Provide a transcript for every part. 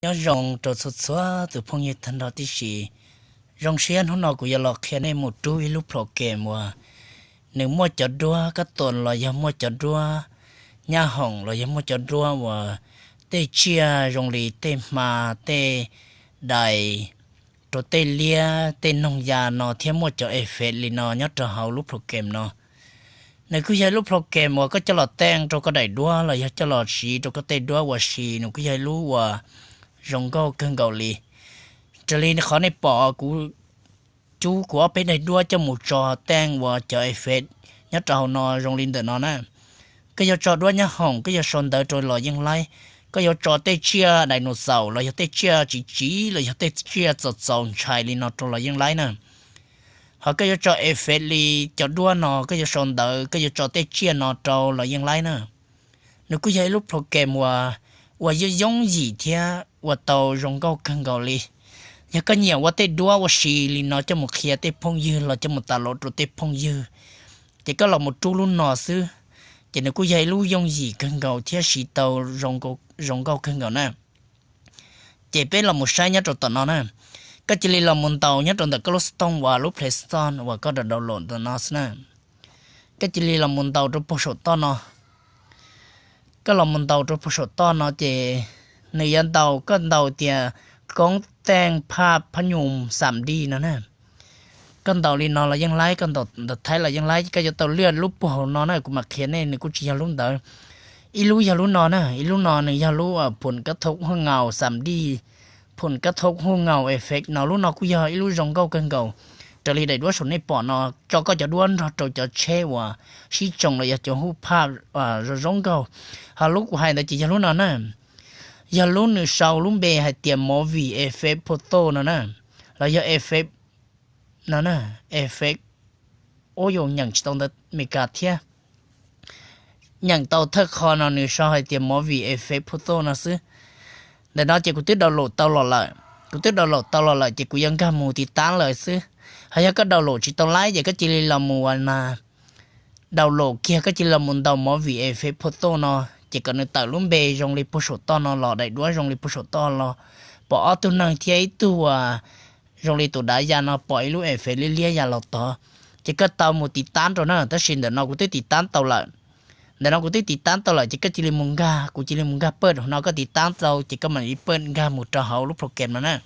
Nyob zoo rau txhua txhua tus phooj ywg tag nrho tib si. Zoo siab hnub no kuv yuav los qhia nej mus rub ib lub program uas nws muaj cov duab kab tuas los yog muaj cov duab nyab hoom los yog muaj cov duab uas tej tsiaj zoo li tej hma, tej dais, rau tej liab, tej noog ya no thiab muaj cov effect li no nyob rau hauv lub program no. Nws kuj yog ib lub program uas koj coj los teej rau koj daim duab los yog coj los siv rau koj tej duab ua si, nws kuj yog ib lub uas zoo nkauj kawg nkaus li. Raws li qhov nej pom kuv cub kuv ob peb daim duab coj mus tso teej uas cov effect nyob rau hauv no zoo li ntawm no na. Koj yuav tso duab nyab hoom, koj yuav sau ntawv rau los yeej laib. Koj yuav tso tej tsiaj dinosaur los yog tej tsiaj tsiv tsiv los yog tej tsiaj txaus txaus ntshai li no rau los yeej laib na. Ho koj yuav tso effect li cov duab no, koj yuav sau ntawv, koj yuav tso tej tsiaj no rau los yeej laib na. Nws kuj yog ib lub program uas, uas yooj yooj yim thiab ua tau zoo nkauj kawg nkaus li. Yog koj nyiam ua tej duab ua si li no coj mus qhia tej phooj ywg los coj mus tas los rau tej phooj ywg, ces koj los mus rub lub no xwb, ces nws kuj yog ib lub yooj yim kawg nkaus thiab siv tau zoo nkauj kawg nkaus na. Ces peb los mus saib nyob rau tom no na. Koj cia li los mus ntaus nyob rau ntawm koj lub xov tooj uas lub Play Store uas koj download ntawm no xwb na. Koj cia li los mus ntaus rau puag saum toj no. Koj los mus ntaus rau puag saum toj no ces nws yuav ntaus, koj ntaus tias koob teej phaj phab nyum xam di no na. Koj ntaus li no los yeej laib, koj ntaus ntawv Thaib los yeej laib, koj yuav tau liaj lub puag hauv no na, kuv mam qhia nej, nws kuj tsis yog lub ntawd. Ib lub yog lub no na, ib lub no nws yog lub phum kab thoob huj ngaus xam di, phum kab thoob huj ngaus effect no, lub no kuj yog ib lub zoo nkauj kawg nkaus. Raws li daim duab saum nej pom no, tso koj cov duab nrog rau cov tsheb uas sib tsoo los yog cov huj phaj zoo zoo nkauj. Ho lub kuv hais ntawd ces yog lub no na, yog lub nws sau lub npe hais tias movie effect photo no na, los yog effect no na, effect, ua yus nyeem tsis tau ntawv Meskas thiab. Nyeem tau thawj qho no nws sau hais tias movie effect photo no xwb. Ntawm no ces kuv twb download tau los lawm, kuv twb download tau los lawm ces kuv yuav nkag mus tiv tab lawm xwb. Ho yog koj download tsis tau laib ces koj cia li los mus ua na, download kiag, koj cia li los mus ntaus movie effect photo no, ces kom nws tawm lub npe zoo li puag saum toj no los, daim duab zoo li puag saum toj los, pom ob tug neeg thiab ib tug uas zoo li tus dav ya no pom ib lub effect liab liab ya los tod. Ces koj tau mus tiv tab rau na, tab sis ntawm no kuv twb tiv tab tau lawm. Ntawm no kuv twb tiv tab tau lawm ces koj cia li mus nkag, kuv cia li mus nkag pawj rau no, koj tiv tab tau ces koj mam li pawj nkag mus rau hauv lub program no na.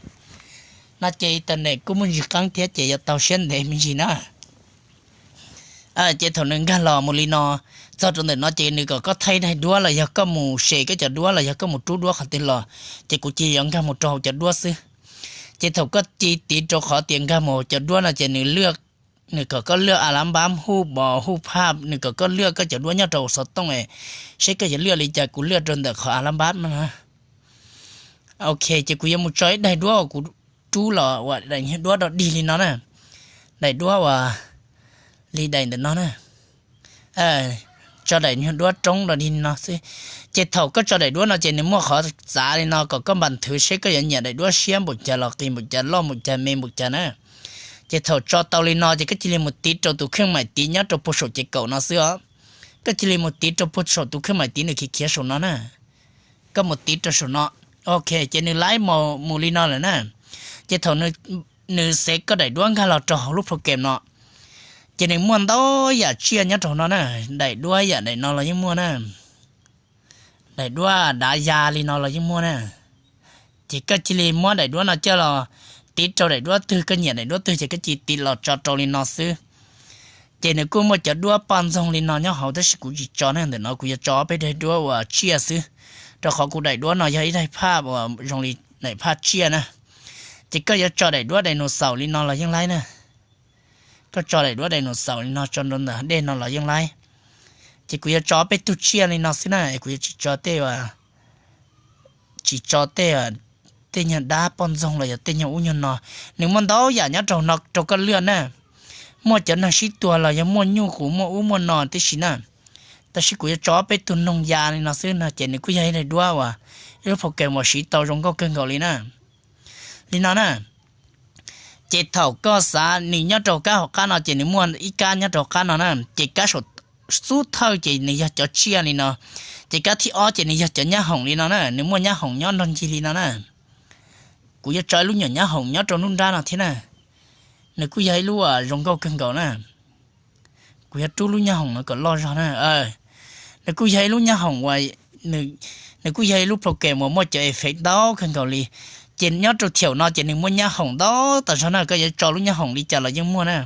No ces internet kuj muaj ntsis qeeb thiab ces yuav tau siab ntev me ntsis na. Ces thaum nws nkag los mus li no, txog rau ntawm no ces nws kom koj thaij daim duab los yog koj mus se koj cov duab los yog koj mus rub duab qhov twg los, ces kuv cia li yuav nkag mus rau hauv cov duab xwb. Ces thaum koj cia li tiv rau qhov tias nkag mus hauv cov duab no ces nws, nws kom koj lwaj a la npab huj pos huj phaj, nws kom koj lwaj koj cov duab nyob rau xov tooj es, seb koj yuav lwaj li cas, kuv lwaj rau ntawm qhov a la npab no na. Ok, ces kuv yuav mus tso ib daim duab uas kuv rub los uas daim nyuag duab dog dig li no na. Daim duab uas li daim ntawm no na. Tso daim nyuag duab roob dog dig li no xwb. Ces thaum koj tso daim duab no ces nws muaj qhov txav li no kom koj npam nthwv seb koj yuav nyiam daim duab siab npaum cas los qis npaum cas loj npaum cas me npaum cas na. Ces thaum tso tau li no ces koj cia li mus tiv rau tus kheej maim tiv nyob rau puag saum ces kaum no xwb os. Koj cia li mus tiv rau puag saum tus kheej maim tiv nws khiav khiav saum no na. Koj mus tiv rau saum no. Ok, ces nws laib mus li no lawm na. Ces thaum nws xev koj daim duab nkag los rau hauv lub program no, ces nws muaj ntau yam tsiaj nyob rau no na. Daim duab yam daim no los yeej muaj na. Daim duab dav ya li no los yeej muaj na. Ces koj cia li muab daim duab no coj los tiv rau daim duab twg, koj nyiam daim duab twg ces koj cia li tiv los tso rau li no xwb. Ces nws kuj muaj cov duab poj ntxoog li no nyob hauv tab sis kuv tsis tso na, ntawm no kuv yuav tso ob peb daim duab uas tsiaj xwb, rau qhov kuv daim duab no yog ib daim phaj uas zoo li daim phaj tsiaj na. Ces koj yuav tso daim duab dinosaur li no los yeej laib na. Koj tso daim duab dinosaur li no tso rau ntawm dej no los yeej laib. Ces kuv yuav tso peb tug tsiaj li no xwb na, es kuv yuav tsis tso tej, tsis tso tej, tej nyuag dab poj ntxoog los yog tej nyuag ub nyuag no. Nws muaj ntau yam nyob rau no rau koj lwaj na. Muaj cov neeg sib tua los yog muaj nyuj qus muaj ub muaj no tib si na. Tab sis kuv yuav tso peb tug noog ya li no xwb no ces nws kuj yog ib daim duab uas, ib lub program uas siv tau zoo nkauj kawg nkaus li na. Li no na. Ces thaum koj xav nws nyob rau kab hauv qab no ces nws muaj ib kab nyob rau qab no na, ces kab saum xub thawj ces nws yog cov tsiaj li no, ces kab thib ob ces nws yog cov nyab hoom li no na, nws muaj nyab hoom nyob nrog ncig li no na. kuv yuav tso ib lub nyuam nyab hoom nyob rau nruab nrab no thiab na. Nws kuj yog ib lub uas zoo nkauj kawg nkaus na. Kuv yuav rub lub nyab hoom no kom loj zog na. Nws kuj yog ib lub nyab hoom uas, nws kuj yog ib lub program uas muaj cov effect ntau kawg nkaus li. Ces nyob rau thiaum no ces nws muaj nyab hoom ntau tas zog na, koj yuav tso lub nyab hoom li cas los yeej muaj na.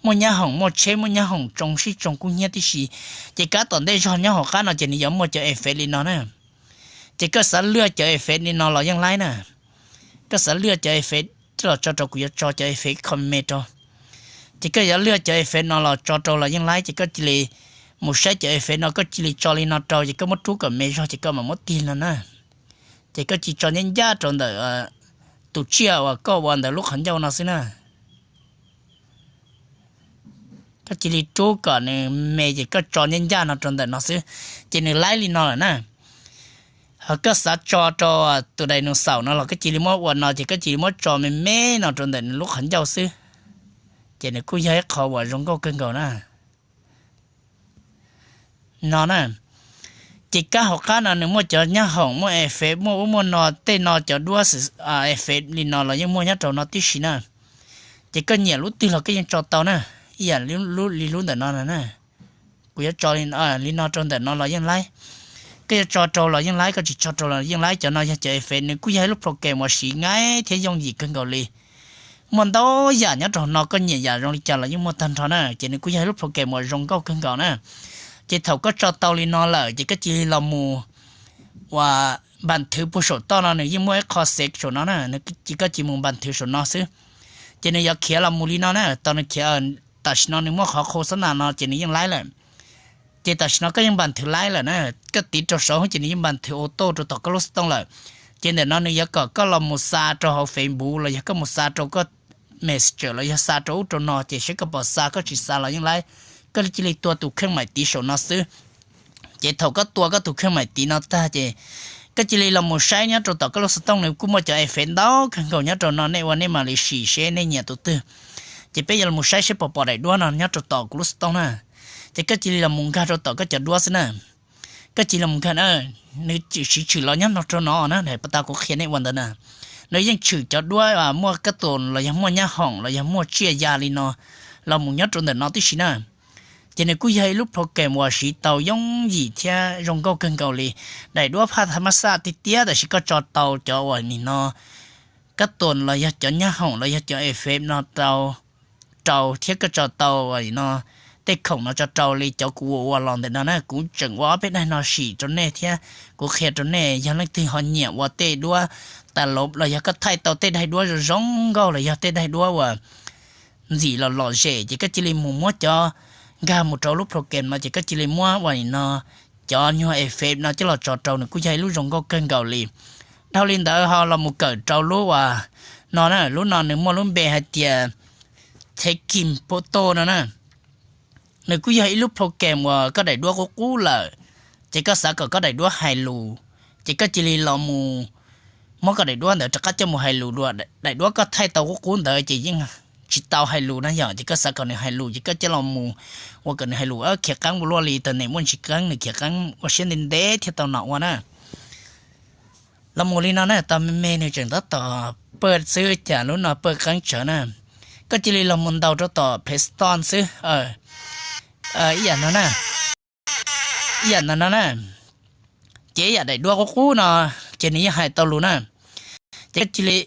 Muaj nyab hoom, muaj tsheb, muaj nyab hoom tsoo sib tsoo kub hnyiab tib si. Ces kab tom ntej zog nyob hauv qab no ces nws yuav muaj cov effect li no na. Ces koj xav lwaj cov effect li no los yeej laib na. Koj xav lwaj cov effect los tso rau, kuv yuav tso cov effect qho me rau. Ces koj yuav lwaj cov effect no los tso rau los yeej laib, ces koj cia li mus saib cov effect no, koj cia li tso li no rau, ces koj muab rub kom me zog ces koj mam muab tig no na. Ces koj cia li tso ncaj ncaj rau ntawm tus tsiaj uas koj ua ntawm lub qhov ncauj no xwb na. Koj cia li rub kom nws me ces koj tso ncaj ncaj no rau ntawm no xwb, ces nws laib li no lawm na. Ho koj xav tso rau tus dinosaur no los koj cia li muab ua no, ces koj cia li muab tso me me no rau ntawm nws lub qhov ncauj xwb, ces nws kuj yog ib qho uas zoo nkauj kawg nkaus na. No na, ces kab hauv qab no nws muaj cov nyab hoom, muaj effect, muaj ub muaj no, tej no cov duab effect li no los yeej muaj nyob rau no tib si na. Ces koj nyiam lub twg los koj yeej tso tau na, ib yam li lub ntawm no na. Kuv yuav tso li no rau ntawm no los yeej laib. Koj yuav tso rau los yeej laib, koj tsis tso rau los yeej laib. Cov no yog cov effect, nws kuj yog ib lub program uas siv nqaib thiab yooj yim kawg nkaus li. Muaj ntau yam nyob rau no, koj nyiam yam zoo li cas los yeej muaj tag nrho na. Ces nws kuj yog ib lub program uas zoo nkauj kawg nkaus na. Ces thaum koj tso tau li no lawm ces koj cia li los mus uas npas thwv puag saum toj no, nws yeej muaj ib qho save saum no na, ces koj cia li mus npas thwv saum no xwb. Ces nws yuav khiav los mus li no na, tau nws khiav, tam sim no nws muaj qhov qhu xab nas no ces nws yeej laib lawm. Ces tam sim no koj yeej npas thwv laib lawm na, koj tiv rau saud ces nws yeej npas thwv auto rau tom koj lub xov tooj lawm. Ces ntawm no nws yuav kom koj los mus xa rau hauv Facebook los yog koj mus xa rau koj Messenger los yog xa rau ub rau no, ces seb koj pom xa, koj tsis xa los yeej laib. Koj cia li tua tus kheej maim tiv saum no xwb. Ces thaum koj tua koj tus kheej maim tiv no tag ces koj cia li los mus saib nyob rau tom koj lub xov tooj, nws kuj muaj cov effect ntau kawg nkaus nyob rau no, nej ua nej mam li sim seb nej nyiam tus twg. Ces peb yuav los saib seb puas pom daim duab no nyob rau tom kuv lub xov tooj na. Ces koj cia li los mus nkag rau tom koj cov duab xwb na. Koj cia li los mus nkag na, nws tshwm siv tshwm los nyob no rau no na, pas tas kuv qhia nej ua ntawd na. Nws yeej tshwm cov duab muaj kab tus los yog muaj nyab hoom los yog muaj tsiaj ya li no los mus nyob rau ntawm no tib si na. Ces nws kuj yog ib lub program uas siv tau yooj yim thiab zoo nkauj kawg nkaus li. Daim duab phaj tha mab xaj tiag tiag, tab sis koj tso tau cov uas nim no kab tus los yog cov nyab hoom los yog cov effect no rau, thiab koj tso tau uas no tej khoom no tso rau li cov kuv ua ua los ntawm no na. Kuv tseem ua ob peb daim no sim rau nej thiab kuv qhia rau nej, yog leej twg ho nyiam ua tej duab tas lov los yog koj thaij tau tej daim duab zoo zoo nkauj los yog tej daim duab uas ntxim los lom zem, ces koj cia li mus muab cov, nkag mus rau lub program no ces koj cia li muab uas no cov nyuag effect no coj los tso rau, nws kuj yog ib lub zoo nkauj kawg nkaus li. Dhau li ntawd ho los mus kawm rau lub uas no na, lub no nws muaj lub npe hais tias Taking Photo no na. Nws kuj yog ib lub program uas koj daim duab qub qub lawm, ces koj xav kom koj daim duab hais lus, ces koj cia li los mus muab koj daim duab ntawd rov qab coj mus hais lus dua. Daim duab koj thaij tau qub qub ntawd ces yeej tsis tau hais lus na yom, ces koj xav kom nws hais lus ces koj coj los mus ua kom nws hais lus. Khiav qeeb ua luaj li, tag nem muaj ntsis qeeb, nws khiav qeeb ua siab ntev ntev thiaj tau nom ua na. Los mus li no na, tos me me nws tseem tab tom paj xwb, cas lub no paj qeeb tsawv na. Koj cia li los mus ntaus rau tom Play Store xwb. Ib yam no na, ib yam no no na, ces ib yam daim duab qub qub no, ces nws yeej hais tau lus na. Ces koj cia li,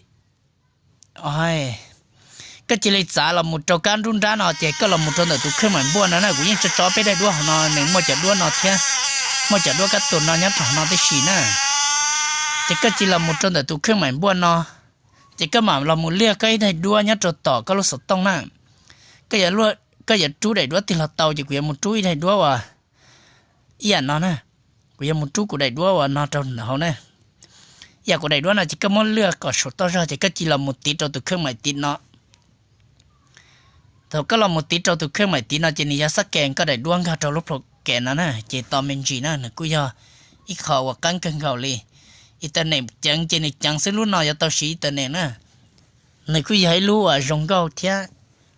koj cia li txav los mus rau kab nruab nrab no, ces koj los mus rau ntawm tus kheej maim npuaj no na. Kuv yeej tso tso peb daim duab hauv no, nws muaj cov duab no thiab, muaj cov duab kab tus no nyob rau hauv no tib si na. Ces koj cia li los mus rau ntawm tus kheej maim npuaj no, ces koj mam los mus liaj koj ib daim duab nyob rau tom koj lub xov tooj na. Koj yuav rub daim duab twg los tau, ces kuv yuav mus rub ib daim duab uas ib yam no na. Kuv yuav mus rub kuv daim duab uas no rau ntawm hauv na. Ib yam kuv daim duab no ces koj muab liaj kom saum toj zog ces koj cia li los mus tiv rau tus kheej maim tiv no. Thaum koj los mus tiv rau tus kheej maim tiv no ces nws yog xab ke koj daim duab nkag rau lub program no na, ces tos me ntsis na, nws kuj yog ib qho uas qeeb kawg nkaus li. Internet ceev ces nws ceev xwb, lub no yuav tau siv internet na. Nws kuj yog ib lub uas zoo nkauj thiab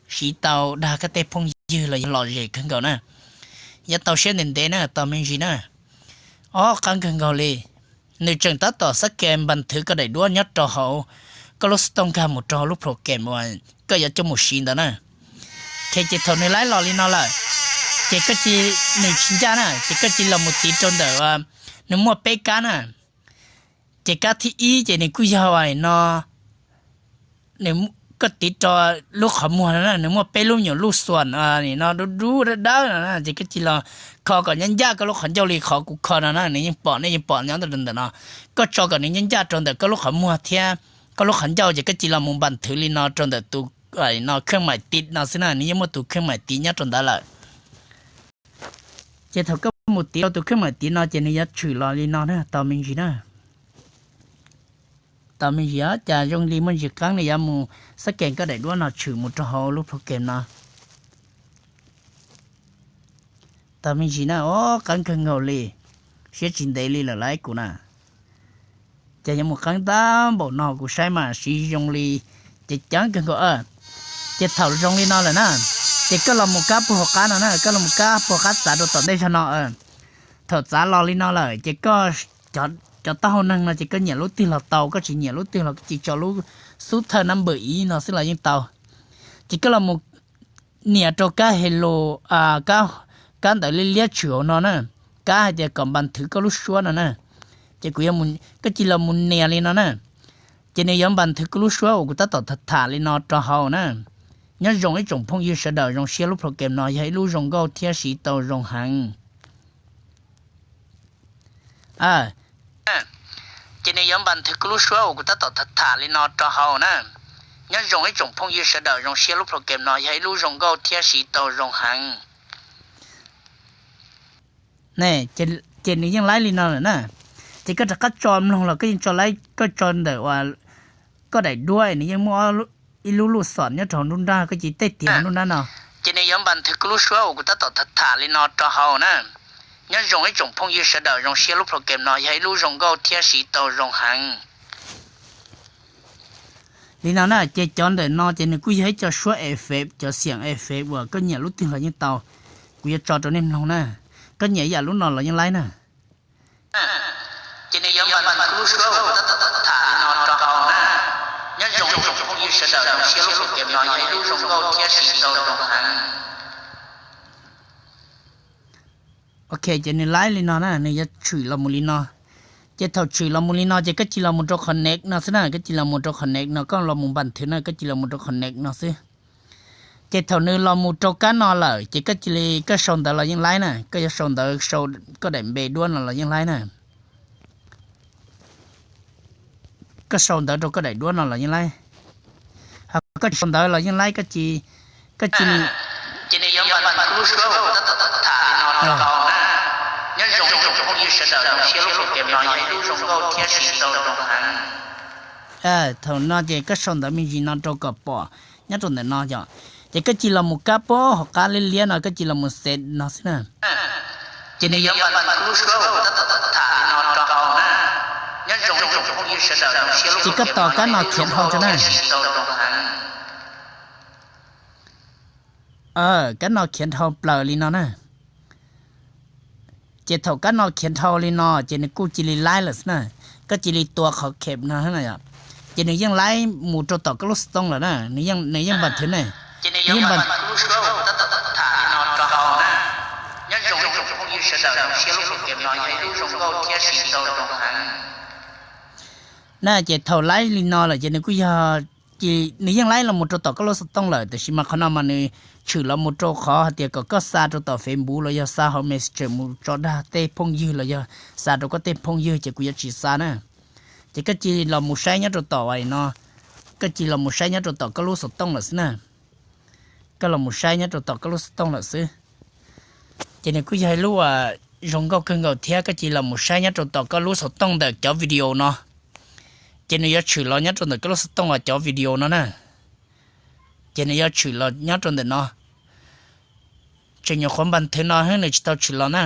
siv tau dag koj tej phooj ywg los yog lom zem kawg nkaus na. Yuav tau siab ntev ntev na, tos me ntsis na. Ob qeeb kawg nkaus li. Nws tseem tab tom xab ke npas thwv koj daim duab nyob rau hauv koj lub xov tooj nkag mus rau hauv lub program uas koj yuav coj mus siv ntawd na. Ces thaum nws laib los li no lawm, ces koj cia, nws tsis ncaj na, ces koj cia li los mus tiv rau ntawm, nws muaj peb kab na. Ces kab thib ib ces nws kuj yog no, koj tiv rau lub qhov muag no na, nws muaj peb lub nyuam lub xuas no dub dub dawb dawb no na, ces koj cia li los kho kom ncaj ncaj koj lub qhov ncauj li qhov kuv kho no na, nws yeej pom, nej yeej pom nyob ntawm no. Koj tso kom nws ncaj ncaj rau ntawm koj lub qhov muag thiab koj lub qhov ncauj, ces koj cia li los mus npas thwv li no rau ntawm tus no khej maim tiv no xwb na, nws yeej muaj tus khej maim tiv nyob rau ntawd lawm. Ces thaum koj mus tiv rau tus khej maim tiv no ces nws yuav tshwm los li no na, tos me ntsis na. Tos me ntsis, cas zoo li muaj ntsis qeeb, nws yuav mus xab kees koj daim duab no tshwm mus rau hauv lub program no. Tos me ntsis na, o, qeeb kawg nkaus li, siab tsis ntev li lawm lauj kuv na. Ces yuav mus qeeb tag npaum no kuv saib mas siv zoo li, ces ceev kawg nkaus. Ces thaum zoo li no lawm na, ces koj los mus kab puag hauv qab no na, koj los mus kab puag qab txav rau tom ntej zog no. Thaum txav los li no lawm ces koj, cov taub hau neeg no ces koj nyiam lub twg los tau, koj tsis nyiam lub twg los koj cia li tso lub xub thawj number ib no xwb los yeej tau. Ces koj los mus nias rau kab hello, kab ntawv liab liab tshwm hauv no na, kab hais tias kom npas thwv koj lub suab no na. Ces kuv, koj cia li los mus nias li no na. Ces nws yuav npas thwv koj lub suab uas kuv tab tom tham tham li no rau hauv na. Nyob zoo ib tsoom phooj ywg sawv daws, zoo siab lub program no yog ib lub zoo nkauj thiab siv tau zoo heev. Ces nws yuav npas thwv koj lub suab uas kuv tab tom tham tham li no rau hauv na. Nyob zoo ib tsoom phooj ywg sawv daws, zoo siab lub program no yog ib lub zoo nkauj thiab siv tau zoo heev. Ces nws yeej laib li no lawm na. Ces koj rov qab tso mloog los koj yeej tso laib, koj tso ntawm uas koj daim duab nws yeej muaj ib lub lub xom nyob rau hauv nruab nrab, koj cia li tej tias hauv nruab nrab no. Ces nws yuav npas thwv koj lub suab uas kuv tab tom tham tham li no rau hauv na. Nyob zoo ib tsoom phooj ywg sawv daws, zoo siab lub program no yog ib lub zoo nkauj thiab siv tau zoo heev. Li no na, ces cov ntawm no ces nws kuj yog ib co suab effect, cov xiam effect uas koj nyiam lub twg los yeej tau. Kuv yuav tso rau nej mloog na. Koj nyiam ib yam lub no los yeej laib na. Ces nws yuav npas thwv koj lub suab uas kuv tab tom tham tham li no rau hauv na. Nyob zoo ib tsoom phooj ywg sawv daws, zoo siab lub program no yog ib lub zoo nkauj thiab siv tau zoo heev. Ok, ces nws laib li no na, nws yuav tshwm los mus li no. Ces thaum tshwm los mus li no ces koj cia li los mus rau connect no xwb na, koj cia li los mus rau connect no, koj los mus npas thwv na, koj cia li los mus rau connect no xwb. Ces thaum nws los mus rau kab no lawm ces koj cia li, koj sau ntawv los yeej laib na, koj yuav sau ntawv, sau koj daim npe duab no los yeej laib na. Koj sau ntawv rau koj daim duab no los yeej laib. Ho koj tsis sau ntawv los yeej laib, koj cia li, koj cia li. Ces nws yuav npas thwv koj lub suab uas kuv tab tom tham tham li no rau hauv na. Nyob zoo ib tsoom phooj ywg sawv daws, zoo siab lub program no yog ib lub zoo nkauj thiab siv tau zoo heev. Thaum no ces koj sau ntawv me ntsis no rau kom pom nyob rau ntawm no yom. Ces koj cia li los mus kab puag hauv qab liab liab no, koj cia li los mus send no xwb na. Ces nws yuav npas thwv koj lub suab uas kuv tab tom tham tham li no rau hauv na. Nyob zoo ib tsoom phooj ywg sawv daws, zoo siab lub program no yog ib lub zoo nkauj thiab siv tau zoo heev. Ces koj tos kab no khiav dhau tso na. Kab no khiav dhau plaws li no na. Ces thaum kab no khiav dhau li no ces nws kuj cia li laib lawm xwb na. Koj cia li tua qhov kheb no, ces nws yeej laib mus rau tom koj lub xov tooj lawm na, nws yeej npas thwv ne. Nws yeej npas na, ces thaum laib li no lawm ces nws kuj yog, nws yeej laib los mus rau tom koj lub xov tooj lawm, tiam sis mas qhov no mas nws tshwm los mus rau qhov hais tias kom koj xa rau tom Facebook los yog xa hauv Messenger mus tso dag tej phooj ywg los yog xa rau koj tej phooj ywg, ces kuv yuav tsis xa na. Ces koj cia li los mus saib nyob rau tom no, koj cia li los mus saib nyob rau tom koj lub xov tooj lawm xwb na. Koj los mus saib nyob rau tom koj lub xov tooj lawm xwb. Ces nws kuj yog ib lub uas zoo nkauj kawg nkaus thiab, koj cia li los mus saib nyob rau tom koj lub xov tooj ntawm cov video no. Ces nws yuav tshwm los nyob rau ntawm koj lub xov tooj uas cov video no na. Ces nws yuav tshwm los nyob rau ntawm no. Tseem nyuam qhuav npas thwv no xwb, nws tsis tau tshwm los na.